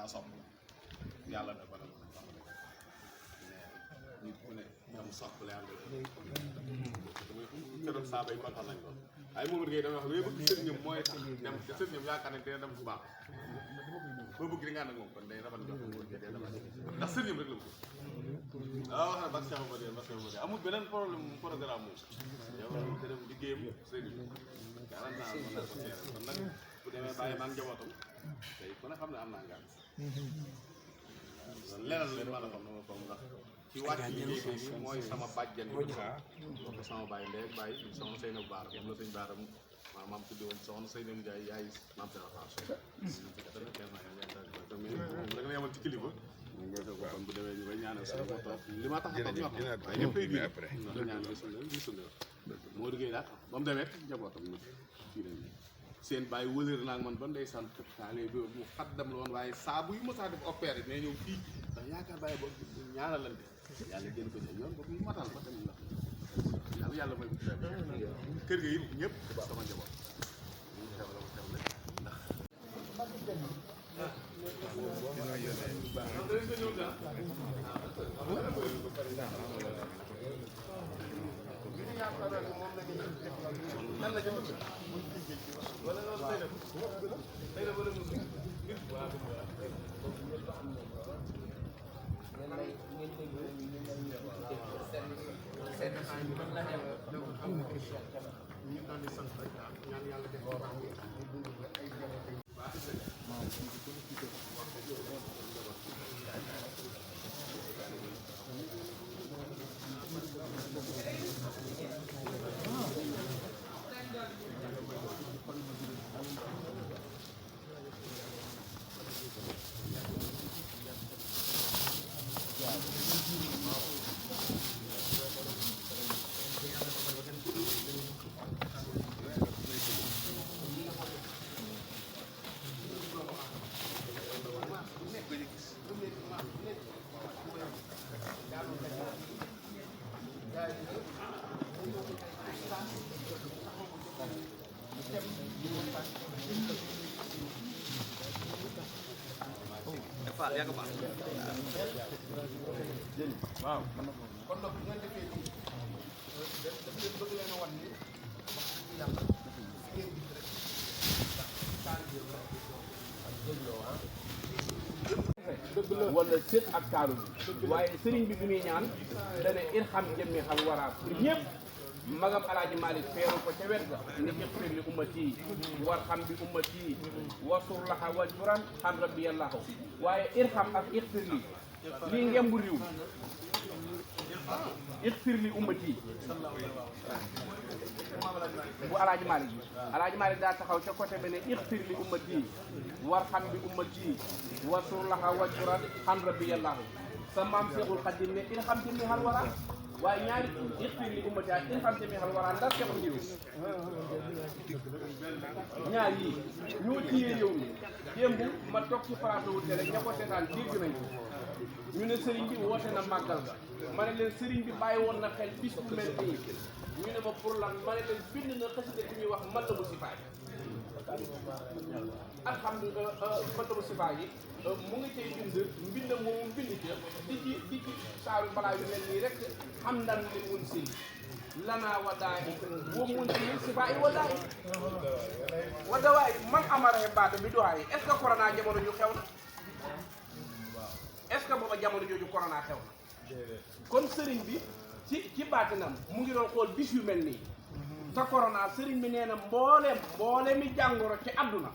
daa sopp yàlla dafa la nit ku ne ñoom sopp la yàlla keroog saa bay kontaan nañ ko waaye moom ngay dama wax lu bëgg sëriñam mooy tax dem te sëriñam yaakaar ne dina dem bu baax boo bëgg di nga ànd ak moom kon day rafet jox ndax sëriñam rek la bëgg wax na bak Cheikh Badé amul beneen problème programme moom yow te dem liggéeyam sëriñ yaakaar naa mën naa ko seeral kon nag bu demee bàyyi maa ngi njabootam tey ku ne xam ne am naa ngaan leneen leen ma la xam dama foog ndax ci wàcc liggéey bi mooy sama bàjjan bi ko sama bàyyi ndey ak bàyyi soxna Seynabou Baara moom la sëñ Baara maam tuddi woon soxna Seynabou Ndiaye yaay maam Seydou da nga yemal ci kilifa kon bu demee ñu bay ñaanal sa ko toog li ma tax a toog ñor waaye ñëpp koy di ñaan gisul moo liggéey daal ba mu demee njabootam nag fii lañ seen bàyyi wëlër naag man ba ndey sant taale bi mu xaddam la woon waaye saa bu yu mësaa def opéré mais ñëw fii ndax yaakaar bàyyi ba ñaanalante yàlla gën ko ñëw yoon boobu ñu matal ba tamit la yàlla may ko kër ga yëpp ñëpp sama njaboot ñu xew la xew la ndax waaw kon nag bu ngeen defee nii daf leen bëgg leen a wan ni yàlla ngeen gis rek ndax taalibe la ak dégloo dëgg la wala sët ak taalu bi waaye sëriñ bi bi muy ñaan dane irham jëmmi xam waraab pour ñëpp magam alaaji Malick feeru ko ca wet ga ni ixfir li ummati warham bi ummati wasur laha wajburan an rabbi yallahu waaye irham ak ixfir li lii ngembu riw ixfir li ummati bu alaaji Malick bi alaaji Malick daa taxaw ca côté ba ne ixfir li ummati warham bi ummati wasur laha wajburan an rabbi yallahu sa maam Seexul Xadim ne irham jëmmi xal wara waaye ñaari ixfir li ummati ak irham jëmmi xal wara ndax Seexul Xadim ñaar yi ñoo téye yow mi démb ma toog ci plateau wu télé ña ko seetaan dégg nañ ñu ne sëriñ bi woote na màggal ga ma ne leen sëriñ bi bàyyi woon na xel bis bu mel nii ñu ne ma pour lan ma ne leen bind na xasida bi ñuy wax man la bu sifaay alhamdulilah man la bu sifaay yi mu ngi cay mbind moomu mbind ca di ci saaru balaa yu mel nii rek xam ndan li mun si lanaa wadaayi woo mun si sifaay wadaayi wadawaay man amaraxe baata bi dowaay est ce que corona jamono ñu xew na est-ce que booba jamono jooju corona xew na kon sëriñ bi ci baatinam mu ngi doon xool bis yu mel nii te corona sëriñ bi nee na mbooleemi jàngoro ci àdduna